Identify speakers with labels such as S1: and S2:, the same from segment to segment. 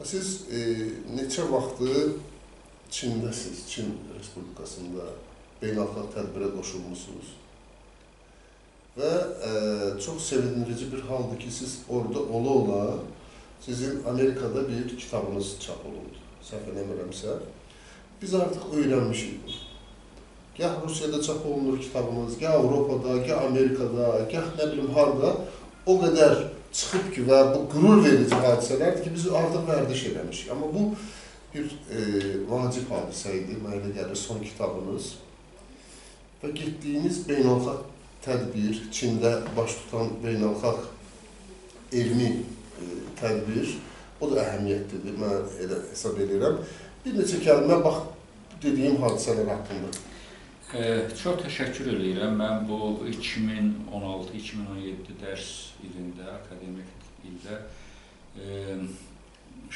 S1: Siz neçə vaxtı Çindəsiniz, Çin Respublikasında beynəlxalq tədbirə qoşulmuşsunuz və çox sevindirici bir haldır ki, siz orada ola-ola sizin Amerikada bir kitabınız çap olundu, səhv eləmirəmsə. Biz artıq öyrənmişik bunu. Gah Rusiyada çap olunur kitabımız, gah Avropada, gah Amerikada, gah nə bilim harda o qədər çıxıb ki və bu qürur verici hadisələrdir ki, biz artıq vərdiş eləmişik. Amma bu bir vacib hadisə idi, mənə elə gəlir son kitabınız və getdiyiniz beynəlxalq tədbir, Çində baş tutan beynəlxalq elmi tədbir, o da əhəmiyyətlidir, mən elə hesab edirəm. Bir neçə kəlmə bax dediyim hadisələr haqqında.
S2: Çox təşəkkür edirəm. Mən bu 2016-2017 dərs ilində, akademik ildə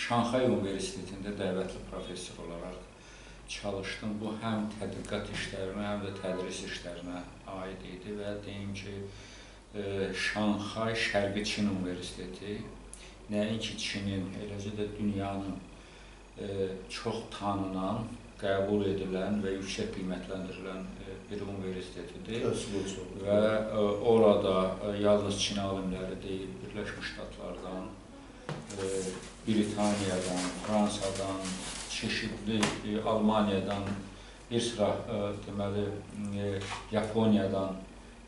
S2: Şanxay Universitetində dəvətli professor olaraq çalışdım. Bu həm tədqiqat işlərinə, həm də tədris işlərinə aid idi və deyim ki, Şanxay Şərqi Çin Universiteti nəinki Çinin, eləcə də dünyanın çox tanınan, qəbul edilən və yüksək qiymətləndirilən bir universitetidir. Və orada yalnız Çin alimləri deyil, Birləşmiş Ştatlardan, Britaniyadan, Fransadan, çeşitli Almaniyadan, bir sıra deməli Yaponiyadan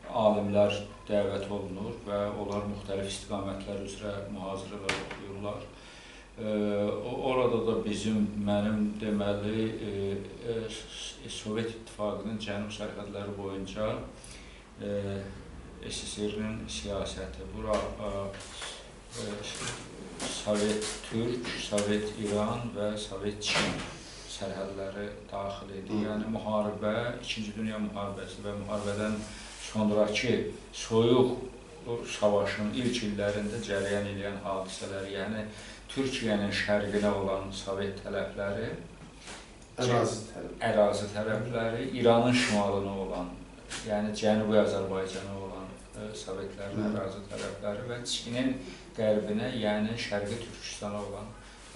S2: alimlər dəvət olunur və onlar müxtəlif istiqamətlər üzrə mühazirələr oxuyurlar. Orada da mənim deməli Sovet İttifaqının cənub sərhədləri boyunca SSR-nin siyasəti, bura Sovet-Türk, Sovet-İran və Sovet-Çin sərhədləri daxil idi. Yəni müharibə, İkinci Dünya müharibəsi və müharibədən sonrakı soyuq savaşın ilk illərində cərəyan edən hadisələr, yəni Türkiyənin şərqinə olan Sovet tələbləri, ərazi tələbləri, İranın şimalına olan, yəni Cənubi Azərbaycana olan Sovetlərin ərazi tələbləri və Çinin qərbinə, yəni Şərqi Türkistana olan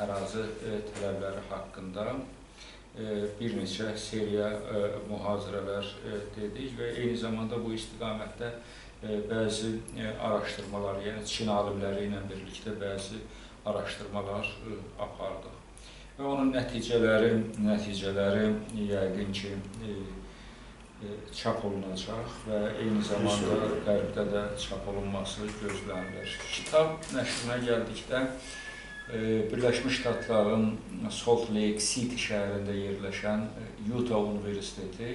S2: ərazi tələbləri haqqında bir neçə seriya mühazirələr dedik və eyni zamanda bu istiqamətdə bəzi araşdırmalar, yəni Çin alimləri ilə birlikdə bəzi araşdırmalar apardıq. Və onun nəticələri yəqin ki, çap olunacaq və eyni zamanda qərbdə də çap olunması gözlənilir. Kitab nəşrinə gəldikdə Birləşmiş Ştatların Salt Lake City şəhərində yerləşən Utah Universiteti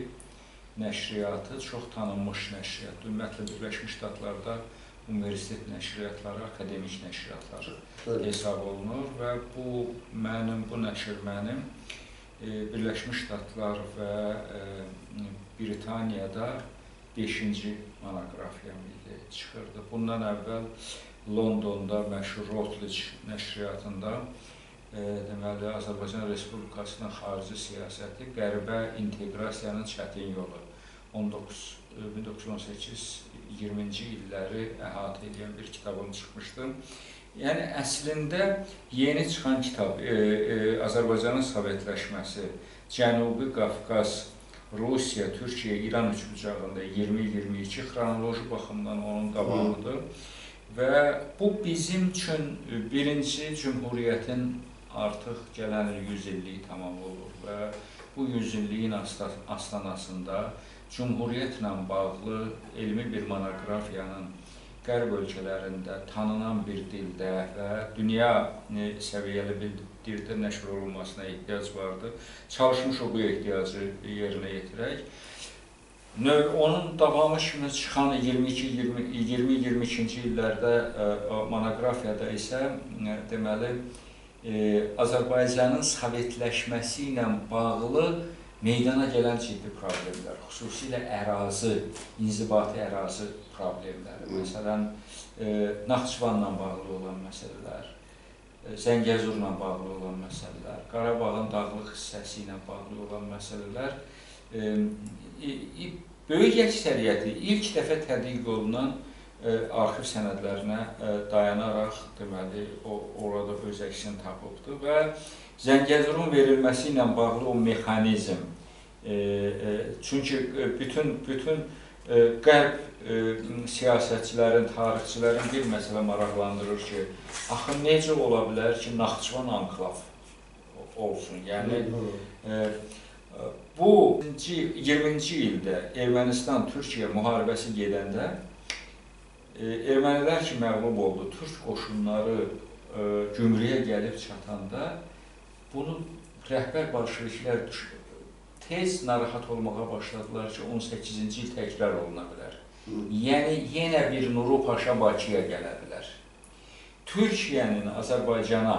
S2: nəşriyyatı çox tanınmış nəşriyyatdır. Ümumiyyətlə, Birləşmiş Ştatlarda universitet nəşriyyatları, akademik nəşriyyatlar hesab olunur və bu nəşr mənim Birləşmiş Ştatlar və Britaniyada 5-ci monoqrafiyam idi, çıxırdı. Bundan əvvəl Londonda məşhur Routledge nəşriyyatında deməli, Azərbaycan Respublikasının xarici siyasəti qərbə inteqrasiyanın çətin yolu 1918-20-ci illəri əhatə edən bir kitabım çıxmışdı. Yəni, əslində yeni çıxan kitab Azərbaycanın Sovetləşməsi, Cənubi Qafqaz, Rusiya, Türkiyə, İran üçbucağında 20-22 xronoloji baxımdan onun davamıdır. Və bu bizim üçün birinci Cümhuriyyətin artıq gələn il 100 illiyi tamam olur və bu 100 illiyin astanasında Cümhuriyyətlə bağlı elmi bir monoqrafiyanın qərb ölkələrində tanınan bir dildə və dünya səviyyəli bir dildə nəşr olunmasına ehtiyac vardı. Çalışmışıq bu ehtiyacı yerinə yetirək. Onun davamı kimi çıxan 20-22-ci illərdə monoqrafiyada isə deməli, Azərbaycanın sovetləşməsi ilə bağlı meydana gələn ciddi problemlər, xüsusilə ərazi, inzibati ərazi problemləri, məsələn, Naxçıvanla bağlı olan məsələlər, Zəngəzurla bağlı olan məsələlər, Qarabağın dağlıq hissəsi ilə bağlı olan məsələlər, böyük əksəriyyəti ilk dəfə tədqiq olunan arxiv sənədlərinə dayanaraq, deməli, o orada öz əksini tapıbdır və Zəngəzurun verilməsi ilə bağlı o mexanizm, çünki bütün qərb siyasətçilərin, tarixçilərin bir məsələ maraqlandırır ki, axı necə ola bilər ki, Naxçıvan anklav olsun? Yəni, bu 20-ci ildə Ermənistan-Türkiyə müharibəsi gedəndə ermənilər ki, məğlub oldu, türk qoşunları Gümrüyə gəlib çatanda bunu rəhbər bolşeviklər tez narahat olmağa başladılar ki, 18-ci il təkrar oluna bilər. Yəni, yenə bir Nuru Paşa Bakıya gələ bilər. Türkiyənin Azərbaycana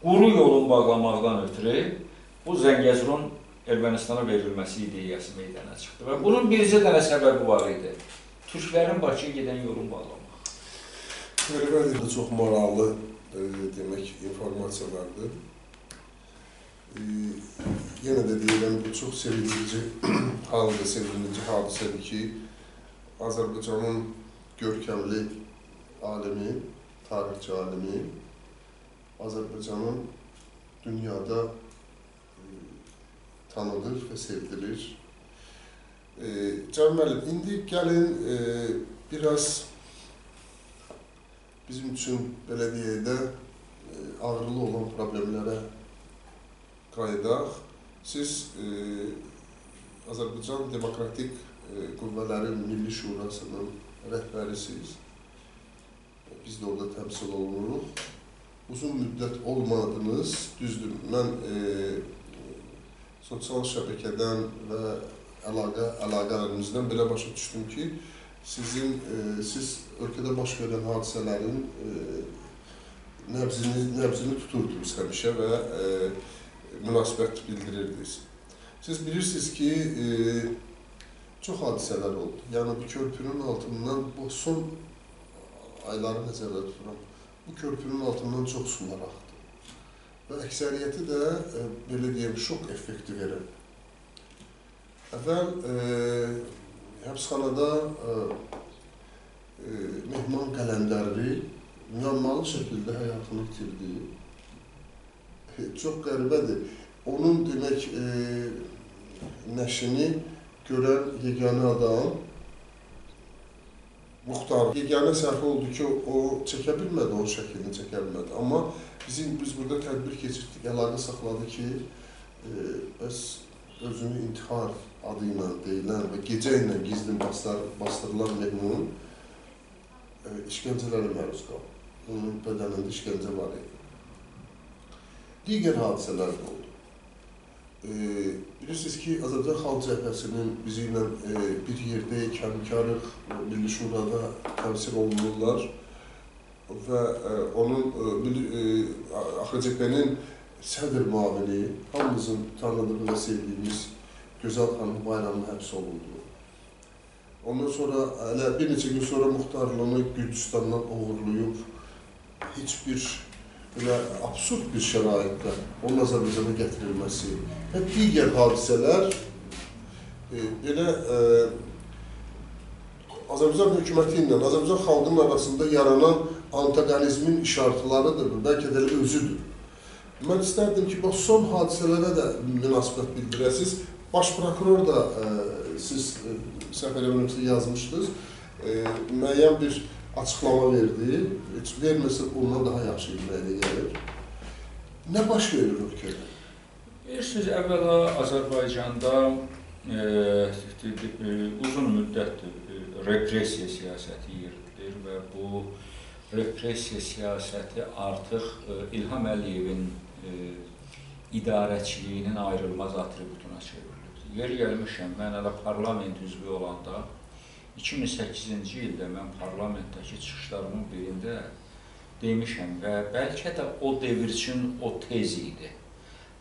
S2: quru yolun bağlamaqdan ötürü bu Zəngəzurun Ermənistana verilməsi ideyası meydana çıxdı. Və bunun bircə dənə səbəbi var idi. Türklərin Bakıya gedən yolunu bağlamaq.
S1: Bəli, çox maraqlı demək informasiyalardır. Yenə də deyirəm, bu çox sevindirici haldır, sevindirici hadisədir ki, Azərbaycanın görkəmli alimi, tarixçi alimi, Azərbaycanın dünyada tanınır və sevdilir. Cavid müəllim, indi gəlin biraz bizim üçün, belə deyək də, ağrılı olan problemlərə qayıdaq. Siz Azərbaycan Demokratik Qüvvələri Milli Şurasının rəhbərisiniz. Biz də orada təmsil olunuruq. Uzun müddət olmadınız. Düzdür, mən sosial şəbəkədən və əlaqələrimizdən belə başa düşdüm ki, siz ölkədə baş verən hadisələrin nəbzini tuturdunuz həmişə və münasibət bildirirdiniz. Siz bilirsiniz ki, çox hadisələr oldu. Yəni, bu körpünün altından, bu son ayları nəzərdə tuturam, bu körpünün altından çox sular axdı. Və əksəriyyəti də, belə deyəm, şok effekti verən. Əvvəl həbsxanada Mehman Qələndərli müəmmalı şəkildə həyatını itirdi. Çox qəribədir. Onun demək, nəşini görən yeganə adam Muxtar. Yeganə səhvi oldu ki, o çəkə bilmədi, onun şəklini çəkə bilmədi. Amma biz burada tədbir keçirdik, əlaqə saxladı ki, bəs özünü intihar adı ilə deyilən və gecə ilə gizlin bastırılan Mehmun işgəncələrə məruz qaldı. Onun bədənində işgəncə var idi. Digər hadisələr də oldu. Bilirsiniz ki, Azərbaycan Xalq Cəbhəsinin bizi ilə bir yerdəyik, həmkarıq, Milli Şurada təmsil olunurlar və onun AXCP-nin sədr müavini, hamımızın tanıdığı və sevdiyimiz Gözəl xanım Bayramlı həbs olundu. Ondan sonra, hələ bir neçə gün sonra Muxtarlını Gürcüstandan oğurlayıb heç bir belə absurd bir şəraitdə onun Azərbaycana gətirilməsi və digər hadisələr belə Azərbaycan hökuməti ilə Azərbaycan xalqının arasında yaranan antagonizmin işartılarıdır, bəlkə də elə özüdür. Mən istərdim ki, bax, son hadisələrə də münasibət bildirəsiniz. Baş prokuror da siz səhv eləmirəmsə yazmışdınız, müəyyən bir açıqlama verdi, heç verməsə ondan daha yaxşı bilməklə gəlir. Nə baş verir ölkədə?
S2: Bilirsiniz, əvvəla Azərbaycanda uzun müddətdir repressiya siyasəti yeridilir və bu repressiya siyasəti artıq İlham Əliyevin idarəçiliyinin ayrılmaz atributuna çevrilib. Yer gəlmişəm, mən hələ parlament üzvü olanda 2008-ci ildə mən parlamentdəki çıxışlarımın birində demişəm və bəlkə də o devr üçün o tez idi.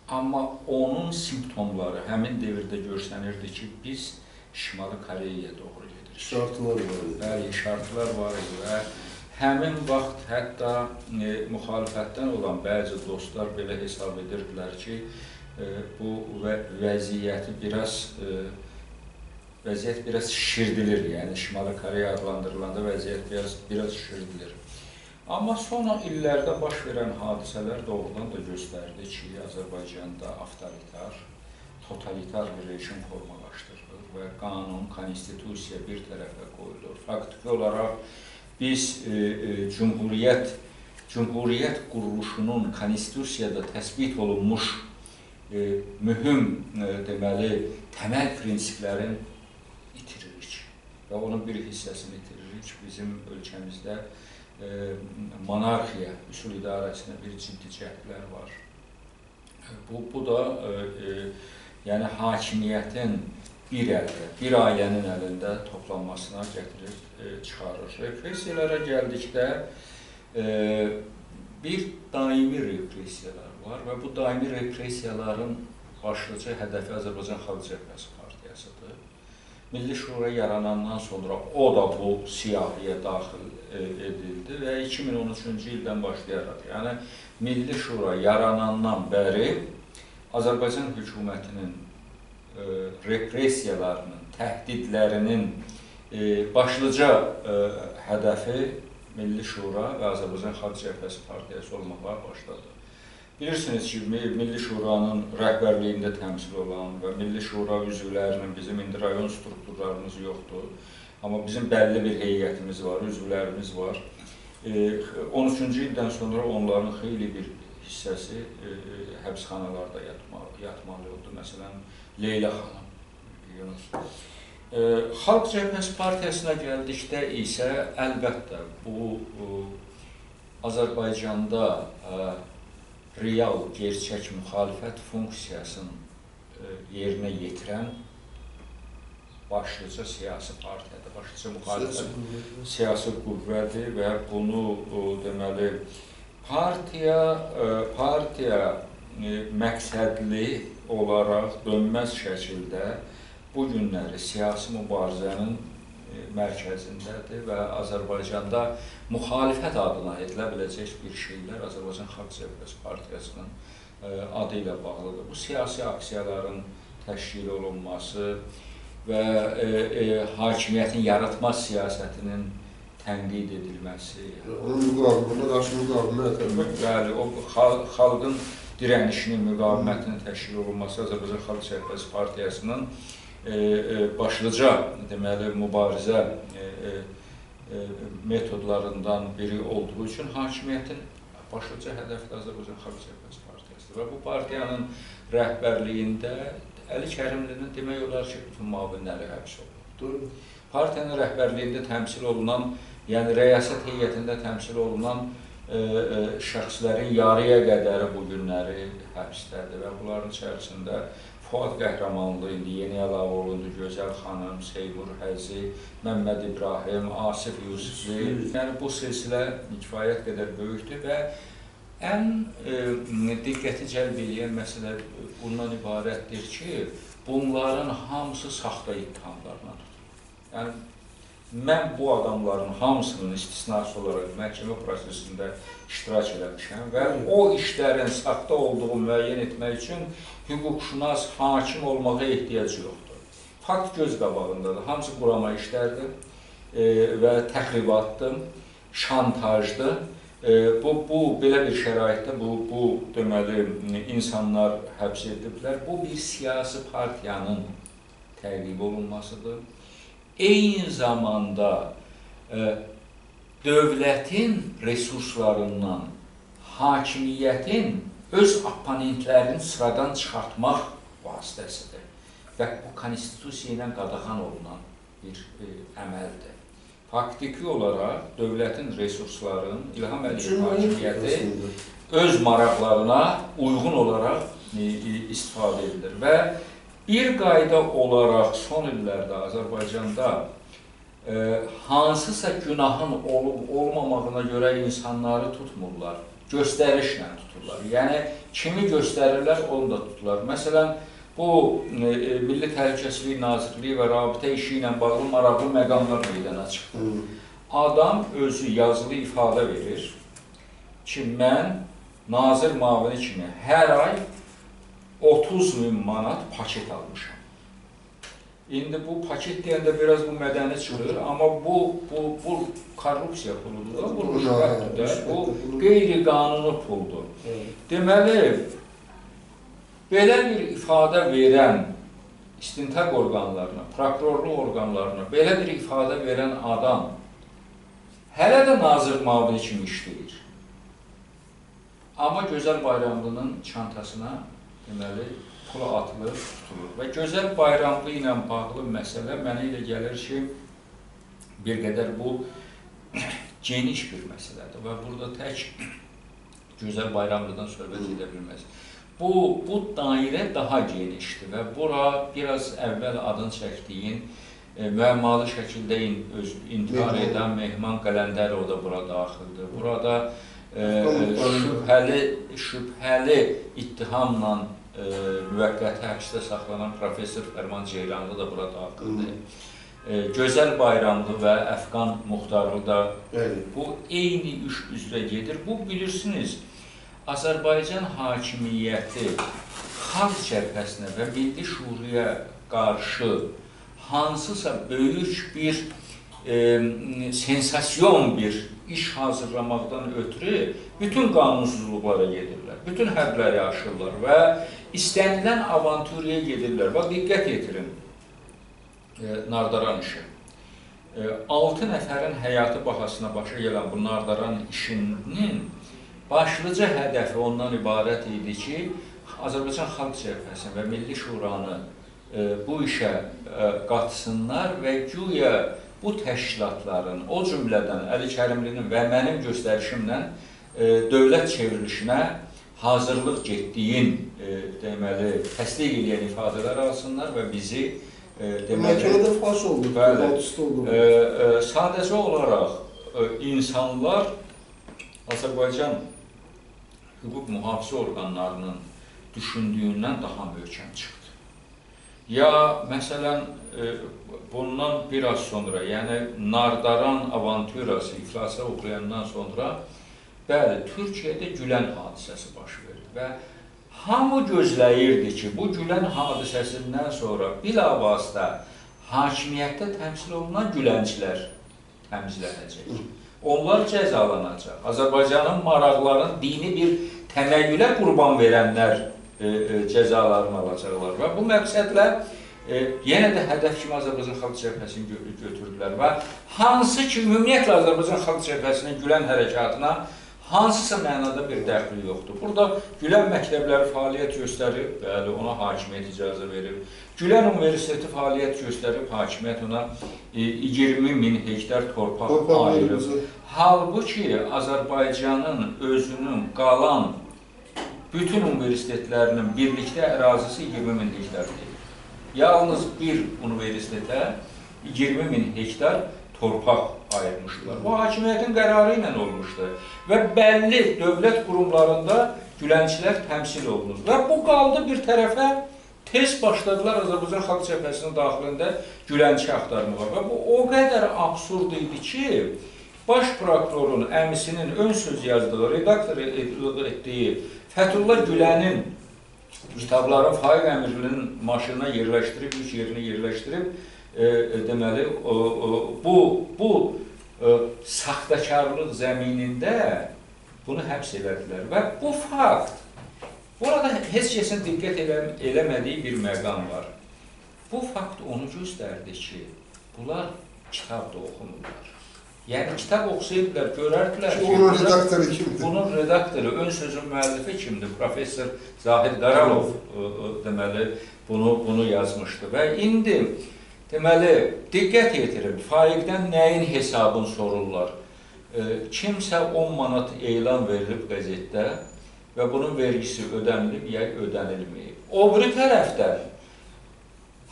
S2: Amma onun simptomları həmin devirdə görsənirdi ki, biz Şimali Koreyaya doğru gedirik.
S1: İşartılar var idi.
S2: Bəli, işartılar var idi və həmin vaxt hətta müxalifətdən olan bəzi dostlar belə hesab edirdilər ki, bu vəziyyəti biraz vəziyyət biraz şişirdilir, yəni Şimali Koreya adlandırılanda vəziyyət biraz şişirdilir. Amma son illərdə baş verən hadisələr doğrudan da göstərdi ki, Azərbaycanda avtoritar, totalitar bir rejim formalaşdırılır və qanun, konstitusiya bir tərəfə qoyulur. Faktiki olaraq biz Cumhuriyyət quruluşunun konstitusiyada təsbit olunmuş mühüm deməli, təməl prinsiplərin itiririk və onun bir hissəsini itiririk. Bizim ölkəmizdə monarxiya üsul idarəsinə bir ciddi cəhdlər var. Bu da yəni hakimiyyətin bir əldə, bir ailənin əlində toplanmasına gətirir, çıxarır. Repressiyalara gəldikdə bir daimi repressiyalar var və bu daimi repressiyaların başlıca hədəfi Azərbaycan Xalq Cəbhəsi partiyasıdır. Milli Şura yaranandan sonra o da bu siyahıya daxil edildi və 2013-cü ildən başlayaraq, yəni Milli Şura yaranandan bəri Azərbaycan hökumətinin repressiyalarının, təhdidlərinin başlıca hədəfi Milli Şura və Azərbaycan Xalq Cəbhəsi partiyası olmağa başladı. Bilirsiniz ki, Milli Şuranın rəhbərliyində təmsil olan və Milli Şura üzvlərinin, bizim indi rayon strukturlarımız yoxdur, amma bizim bəlli bir heyətimiz var, üzvlərimiz var. 13-cü ildən sonra onların xeyli bir hissəsi həbsxanalarda yatmalı oldu. Məsələn, Leyla xanım, Yunus. Xalq Cəbhəsi partiyasına gəldikdə isə əlbəttə bu Azərbaycanda real, gerçək müxalifət funksiyasını yerinə yetirən başlıca siyasi partiyadır, başlıca müxalifət siyasi qüvvədir və bunu deməli partiya məqsədli olaraq dönməz şəkildə bu günləri siyasi mübarizənin mərkəzindədir və Azərbaycanda müxalifət adına edilə biləcək bir şeylər Azərbaycan Xalq Cəbhəsi Partiyasının adı ilə bağlıdır. Bu siyasi aksiyaların təşkil olunması və hakimiyyətin yaratma siyasətinin tənqid edilməsi.
S1: Onun müqavimətinə qarşı müqavimət.
S2: Bəli, o xalqın dirənişinin, müqavimətinin təşkil olunması Azərbaycan Xalq Cəbhəsi Partiyasının başlıca deməli, mübarizə metodlarından biri olduğu üçün hakimiyyətin başlıca hədəfi də Azərbaycan Xalq Cəbhəsi Partiyasıdır. Və bu partiyanın rəhbərliyində Əli Kərimlinin demək olar ki, bütün müavinləri həbs olundu. Partiyanın rəhbərliyində təmsil olunan, yəni rəyasət heyətində təmsil olunan şəxslərin yarıya qədəri bu günləri həbsdədir və bunların içərisində Fuad Qəhrəmanlı, indi yeni əlavə olundu, Gözəl xanım, Seymur Həzi, Məmməd İbrahim, Asif Yusifli. Yəni bu silsilə kifayət qədər böyükdür və ən diqqəti cəlb edən məsələ bundan ibarətdir ki, bunların hamısı saxta ittihamlarla tutulur. Yəni mən bu adamların hamısının istisnası olaraq məhkəmə prosesində iştirak eləmişəm və o işlərin saxta olduğu müəyyən etmək üçün hüquqşünas hakim olmağa ehtiyac yoxdur. Fakt göz qabağındadır. Hamısı qurama işlərdir və təxribatdır, şantajdır. Bu belə bir şəraitdə bu deməli insanlar həbs ediliblər. Bu bir siyasi partiyanın təqib olunmasıdır. Eyni zamanda dövlətin resurslarından hakimiyyətin öz oponentlərini sıradan çıxartmaq vasitəsidir və bu konstitusiya ilə qadağan olunan bir əməldir. Faktiki olaraq dövlətin resurslarının İlham Əliyev hakimiyyəti öz maraqlarına uyğun olaraq istifadə edilir və bir qayda olaraq son illərdə Azərbaycanda hansısa günahın olub olmamağına görə insanları tutmurlar, göstərişlə tuturlar. Yəni kimi göstərirlər, onu da tuturlar. Məsələn, bu Milli Təhlükəsizlik Nazirliyi və rabitə işi ilə bağlı maraqlı məqamlar meydana çıxdı. Adam özü yazılı ifadə verir ki, mən nazir müavini kimi hər ay 30 min manat paket almışam. İndi bu paket deyəndə biraz bu mədəni çıxır, amma bu korrupsiya puludur da, bu rüşvətdir də, bu qeyri-qanuni puldur. Deməli, belə bir ifadə verən istintaq orqanlarına, prokurorluq orqanlarına belə bir ifadə verən adam hələ də nazir müavini kimi işləyir. Amma Gözəl Bayramlının çantasına deməli, pul atılır, tutulur. Və Gözəl Bayramlı ilə bağlı məsələ mənə elə gəlir ki, bir qədər bu geniş bir məsələdir və burada tək Gözəl Bayramlıdan söhbət edə bilməz. Bu dairə daha genişdir və bura biraz əvvəl adını çəkdiyin müəmmalı şəkildə öz intihar edən Mehman Qələndərov da bura daxildir. Burada şübhəli ittihamla müvəqqəti həbsdə saxlanan professor Fərman Ceyranlı da bura daxildir. Gözəl Bayramlı və Əfqan Muxtarlı da bu eyni iş üzrə gedir. Bu, bilirsiniz, Azərbaycan hakimiyyəti xalq cəbhəsinə və Milli Şuraya qarşı hansısa böyük bir sensasyon bir iş hazırlamaqdan ötürü bütün qanunsuzluqlara gedirlər, bütün hədləri aşırlar və istənilən avantüriyə gedirlər. Bax, diqqət yetirin Nardaran işi. 6 nəfərin həyatı bahasına başa gələn bu Nardaran işinin başlıca hədəfi ondan ibarət idi ki, Azərbaycan Xalq Cəbhəsini və Milli Şuranı bu işə qatsınlar və güya bu təşkilatların, o cümlədən Əli Kərimlinin və mənim göstərişimlə dövlət çevrilişinə hazırlıq getdiyin, deməli, təsdiq edən ifadələr alsınlar və bizi deməli...
S1: Məhkəmədə faş oldu, alt-üst oldu.
S2: Sadəcə olaraq insanlar Azərbaycan hüquq mühafizə orqanlarının düşündüyündən daha möhkəm çıxdı. Ya, məsələn, bundan biraz sonra, yəni Nardaran avantürası iflasa uğrayandan sonra, bəli, Türkiyədə Gülen hadisəsi baş verdi və hamı gözləyirdi ki, bu Gülen hadisəsindən sonra bilavasitə hakimiyyətdə təmsil olunan Gülençilər təmizlənəcək. Onlar cəzalanacaq. Azərbaycanın maraqlarının dini bir təməyyülə qurban verənlər cəzalarını alacaqlar və bu məqsədlə yenə də hədəf kimi Azərbaycan Xalq Cəbhəsini götürdülər və hansı ki, ümumiyyətlə Azərbaycan Xalq Cəbhəsinin Gülen hərəkatına hansısa mənada bir dəxli yoxdur. Burada Gülen məktəbləri fəaliyyət göstərib, bəli, ona hakimiyyət icazə verib. Gülen Universiteti fəaliyyət göstərib, hakimiyyət ona 20 min hektar torpaq ayırıb. Halbuki Azərbaycanın özünün qalan bütün universitetlərinin birlikdə ərazisi 20 min hektar deyil. Yalnız bir universitetə 20 min hektar torpaq ayırmışdılar. Bu, hakimiyyətin qərarı ilə olmuşdu və bəlli dövlət qurumlarında Gülençilər təmsil olunur. Və bu qaldı bir tərəfə, tez başladılar Azərbaycan Xalq Cəbhəsinin daxilində Gülençi axtarmağa. Və bu o qədər absurd idi ki, baş prokurorun əmisinin ön söz yazdığı, redaktor etdiyi Fəthullah Gülənin kitabların Faiq Əmirlinin maşınına yerləşdirib, üç yerinə yerləşdirib, deməli, bu saxtakarlıq zəminində bunu həbs elədilər. Və bu fakt, burada heç kəsin diqqət eləmədiyi bir məqam var. Bu fakt onu göstərdi ki, bunlar kitab da oxumurlar. Yəni, kitab oxusaydılar, görərdilər ki,
S1: bunun redaktoru kimdir?
S2: Bunun redaktoru, ön sözün müəllifi kimdir? Professor Zahid Qaralov, deməli, bunu yazmışdı. Və indi, deməli, diqqət yetirin, Faiqdən nəyin hesabını sorurlar? Kimsə 10 manat elan verilib qəzetdə və bunun vergisi ödənilib ya ödənilməyib. O biri tərəfdən,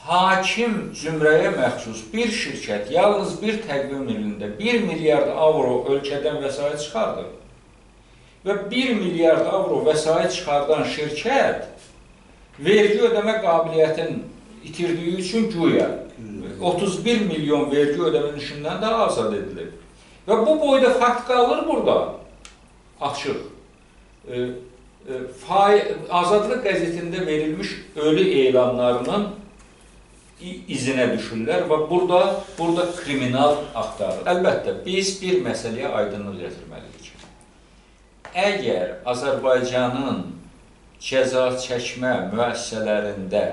S2: hakim zümrəyə məxsus bir şirkət yalnız bir təqvim ilində 1 milyard avro ölkədən vəsait çıxardı. Və 1 milyard avro vəsait çıxardan şirkət vergi ödəmə qabiliyyətini itirdiyi üçün güya 31 milyon vergi ödənişindən də azad edilib. Və bu boyda fakt qalır burada açıq. Azadlıq qəzetində verilmiş ölü elanlarının izinə düşürlər və burada kriminal axtarır. Əlbəttə, biz bir məsələyə aydınlıq gətirməliyik. Əgər Azərbaycanın cəza çəkmə müəssisələrində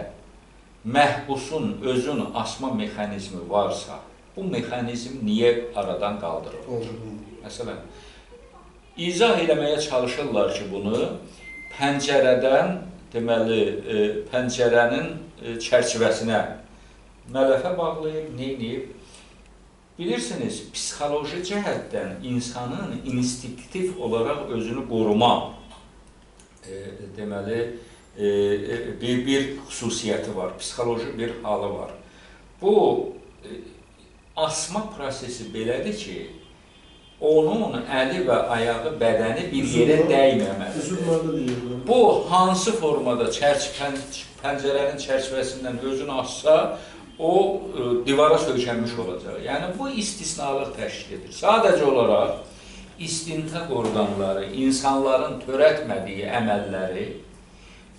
S2: məhbusun özün asma mexanizmi varsa, bu mexanizm niyə aradan qaldırılır? Məsələn, izah eləməyə çalışırlar ki, bunu pəncərədən, deməli, pəncərənin çərçivəsinə mələfə bağlayıb, neyniyib? Bilirsiniz, psixoloji cəhətdən insanın instinktiv olaraq özünü qoruma, deməli, bir xüsusiyyəti var, psixoloji bir halı var. Bu, asma prosesi belədir ki, onun əli və ayağı, bədəni bir yerə dəyməməlidir. Bu, hansı formada pəncərənin çərçivəsindən özünü assa, o divara söykənmiş olacaq. Yəni, bu istisnalıq təşkil edir. Sadəcə olaraq istintaq orqanları, insanların törətmədiyi əməlləri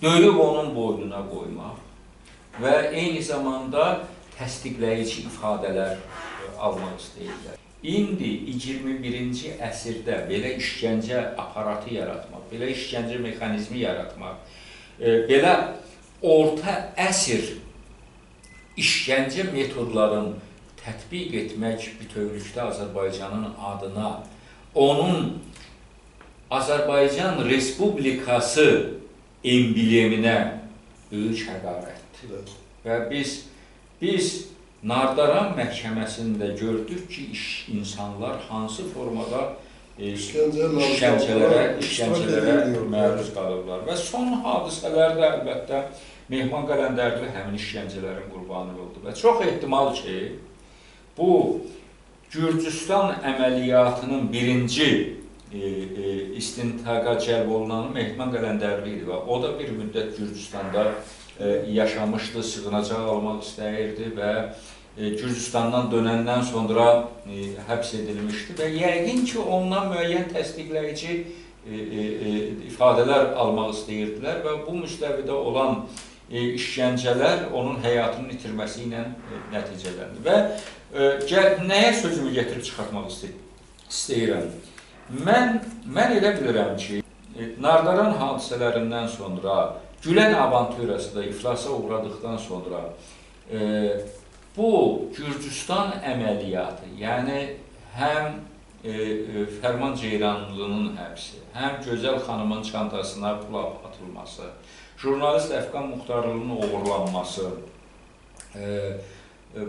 S2: döyüb onun boynuna qoymaq və eyni zamanda təsdiqləyici ifadələr almaq istəyirlər. İndi 21-ci əsrdə belə işgəncə aparatı yaratmaq, belə işgəncə mexanizmi yaratmaq, belə orta əsr işgəncə metodlarını tətbiq etmək bütövlükdə Azərbaycanın adına, onun Azərbaycan Respublikası embleminə böyük həqarətdir. Və biz Nardaran məhkəməsində gördük ki, insanlar hansı formada işgəncələrə məruz qalıblar. Və son hadisələrdə əlbəttə Mehman Qələndərli həmin işgəncələrin qurbanı oldu. Və çox ehtimal ki, bu Gürcüstan əməliyyatının birinci istintaqa cəlb olunanı Mehman Qələndərli idi və o da bir müddət Gürcüstanda yaşamışdı, sığınacaq almaq istəyirdi və Gürcüstandan dönəndən sonra həbs edilmişdi və yəqin ki, ondan müəyyən təsdiqləyici ifadələr almaq istəyirdilər və bu müstəvidə olan işgəncələr onun həyatının itirməsi ilə nəticələndi. Və nəyə sözümü gətirib çıxartmaq istəyirəm? Mən elə bilirəm ki, Nardaran hadisələrindən sonra, Gülen avantürası da iflasa uğradıqdan sonra bu Gürcüstan əməliyyatı, yəni həm Fərman Ceyranlının həbsi, həm Gözəl xanımın çantasına pul atılması, jurnalist Əfqan Muxtarlının oğurlanması,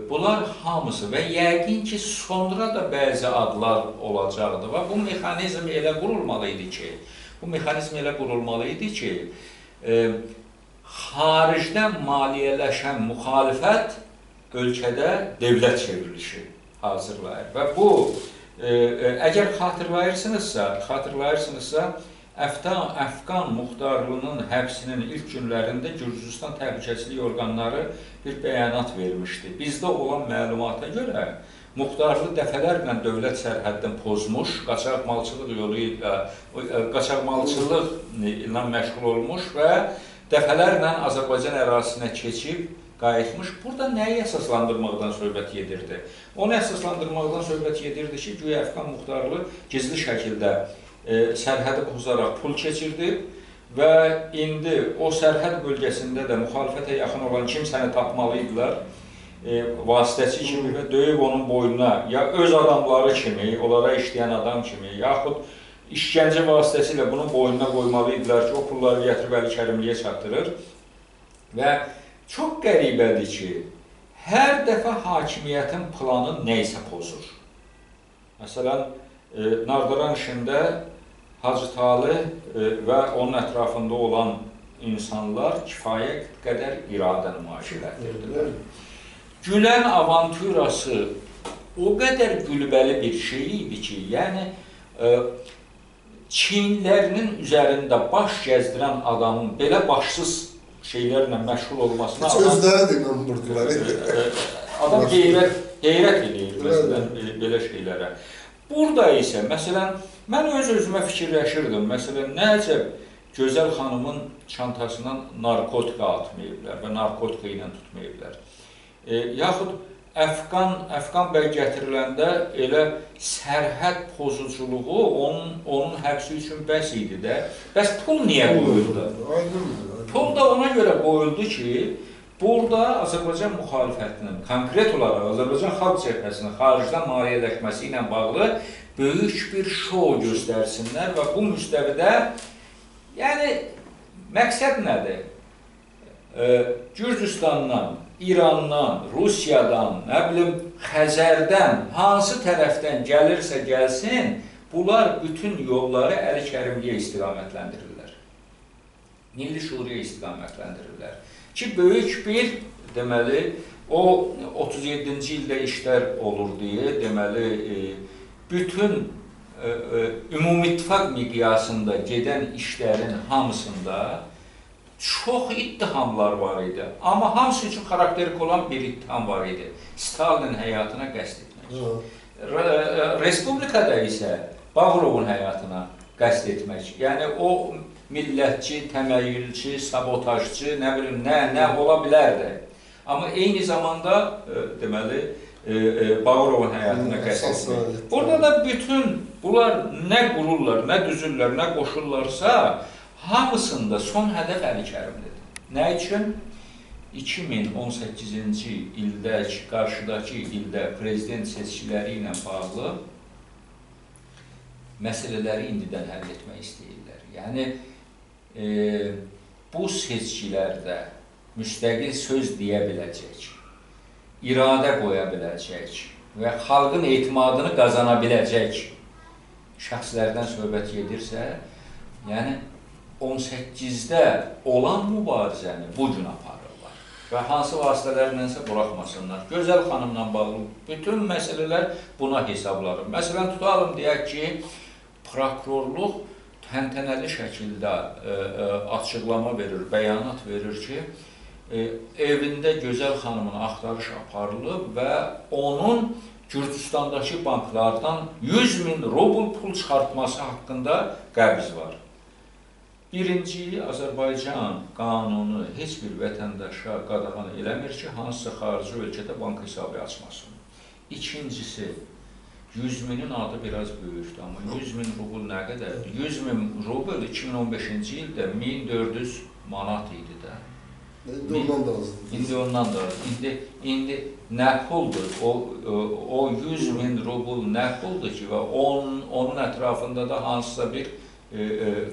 S2: bunlar hamısı və yəqin ki, sonra da bəzi adlar olacaqdı və bu mexanizm elə qurulmalı idi ki, xaricdən maliyyələşən müxalifət ölkədə dövlət çevrilişi hazırlayır. Və bu, əgər xatırlayırsınızsa, Əfqan Muxtarlının həbsinin ilk günlərində Gürcüstan təhlükəsizlik orqanları bir bəyanat vermişdi. Bizdə olan məlumata görə Muxtarlı dəfələrlə dövlət sərhəddini pozmuş, qaçaqmalçılıq yolu ilə, qaçaqmalçılıq ilə məşğul olmuş və dəfələrlə Azərbaycan ərazisinə keçib qayıtmış. Burada nəyi əsaslandırmaqdan söhbət gedirdi? Onu əsaslandırmaqdan söhbət gedirdi ki, güya Əfqan Muxtarlı gizli şəkildə sərhədi pozaraq pul keçirdi və indi o sərhəd bölgəsində də müxalifətə yaxın olan kimsəni tapmalı idilər, vasitəçi kimi və döyüb onun boynuna, ya öz adamları kimi, onlara işləyən adam kimi, yaxud işgəncə vasitəsilə bunun boynuna qoymalı idilər ki, o pulları gətirib Əli Kərimliyə çatdırır. Və çox qəribədir ki, hər dəfə hakimiyyətin planı nə isə pozur. Məsələn, Nardaran işində Hacı Talih və onun ətrafında olan insanlar kifayət qədər iradə nümayiş etdirdilər. Gülen avantürası o qədər gülbəli bir şey idi ki, yəni çiyinlərinin üzərində baş gəzdirən adamın belə başsız şeylərlə məşğul olmasına...
S1: Heç özləri də inanmırdılar.
S2: Adam heyrət eləyir, məsələn, belə şeylərə. Burada isə, məsələn, mən öz-özümə fikirləşirdim, məsələn, nə əcəb Gözəl xanımın çantasından narkotika atmayıblar və narkotika ilə tutmayıblar. Yaxud Əfqan bəy gətiriləndə elə sərhəd pozuculuğu onun həbsi üçün bəs idi də. Bəs pul niyə qoyuldu? Pul da ona görə qoyuldu ki, burada Azərbaycan müxalifətinin, konkret olaraq Azərbaycan Xalq Cəbhəsinin xaricdən maliyyələşməsi ilə bağlı böyük bir şou göstərsinlər və bu müstəvidə, yəni məqsəd nədir? Gürcüstandan, İrandan, Rusiyadan, nə bilim, Xəzərdən, hansı tərəfdən gəlirsə gəlsin, bunlar bütün yolları Əli Kərimliyə istiqamətləndirirlər. Milli Şuraya istiqamətləndirirlər. Ki, böyük bir, deməli, o 37-ci ildə işlər olur deyə, deməli, bütün ümumi ittifaq miqyasında gedən işlərin hamısında çox ittihamlar var idi. Amma hamısı üçün xarakterik olan bir ittiham var idi. Stalin həyatına qəsd etmək. Respublikada isə Bağırovun həyatına qəsd etmək. Yəni, o millətçi, təməyyülçü, sabotajçı, nə bilim, nə ola bilərdi. Amma eyni zamanda, deməli, Bağırovun həyatına qəsd etmək. Burada da bütün bunlar nə qururlar, nə düzürlər, nə qoşurlarsa, hamısında son hədəf Əli Kərimlidir. Nə üçün? 2018-ci ildə, qarşıdakı ildə prezident seçkiləri ilə bağlı məsələləri indidən həll etmək istəyirlər. Yəni, bu seçkilərdə müstəqil söz deyə biləcək, iradə qoya biləcək və xalqın etimadını qazana biləcək şəxslərdən söhbət gedirsə, yəni 18-də olan mübarizəni bu gün aparırlar və hansı vasitələrlənsə buraxmasınlar. Gözəl xanımla bağlı bütün məsələlər buna hesablanır. Məsələn, tutalım deyək ki, prokurorluq təntənəli şəkildə açıqlama verir, bəyanat verir ki, evində Gözəl xanımın axtarış aparılıb və onun Gürcüstandakı banklardan 100 min rubl pul çıxartması haqqında qəbz var. Birinci, Azərbaycan qanunu heç bir vətəndaşa qadağan eləmir ki, hansısa xarici ölkədə bank hesabı açmasın. İkincisi, 100 minin adı biraz böyükdür, amma 100 min rubl nə qədərdir? 100 min rubl 2015-ci ildə 1400 manat idi də.
S1: İndi ondan da azdır.
S2: İndi ondan da azdır. İndi nə puldur? O 100 min rubl nə puldur ki, və onun ətrafında da hansısa bir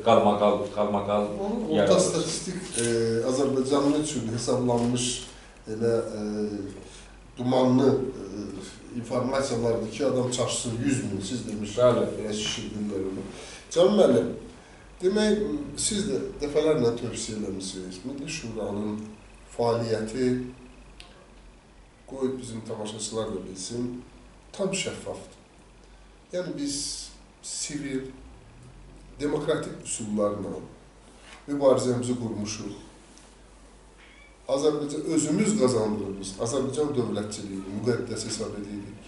S2: qalmaqal
S1: yaradılır. Orta statistik Azərbaycanlı üçün hesablanmış elə dumanlı informasiyalardır ki, adam çaşsın 100 min, siz demiş, biraz şişirdinlər onu. Cəmil müəllim, demək, siz də dəfələrlə tövsiyə eləmişsiniz. Milli Şuranın fəaliyyəti, qoy bizim tamaşaçılar da bilsin, tam şəffafdır. Yəni, biz sivil, demokratik üsullarla mübarizəmizi qurmuşuq. Azərbaycan özümüz qazandığımız Azərbaycan dövlətçiliyini müqəddəs hesab edirik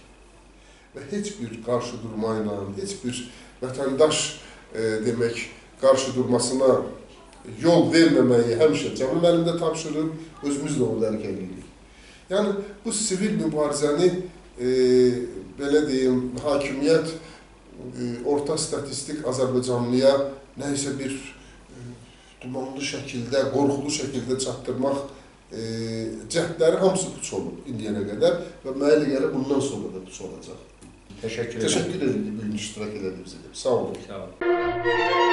S1: və heç bir qarşı durma ilə, heç bir vətəndaş demək, qarşı durmasına yol verməməyi həmişə Cəmil müəllim də tapşırıb, özümüz də onu dərk edirik. Yəni, bu sivil mübarizəni, belə deyim, hakimiyyət orta statistik Azərbaycanlıya nəyisə bir dumanlı şəkildə, qorxulu şəkildə çatdırmaq cəhdləri hamısı puç olub indiyənə qədər və mənə elə gəlir bundan sonra da puç olacaq.
S2: Təşəkkür edirəm.
S1: Təşəkkür edirəm, bugün iştirak elədiyiniz üçün. Sağ olun.
S2: Sağ olun.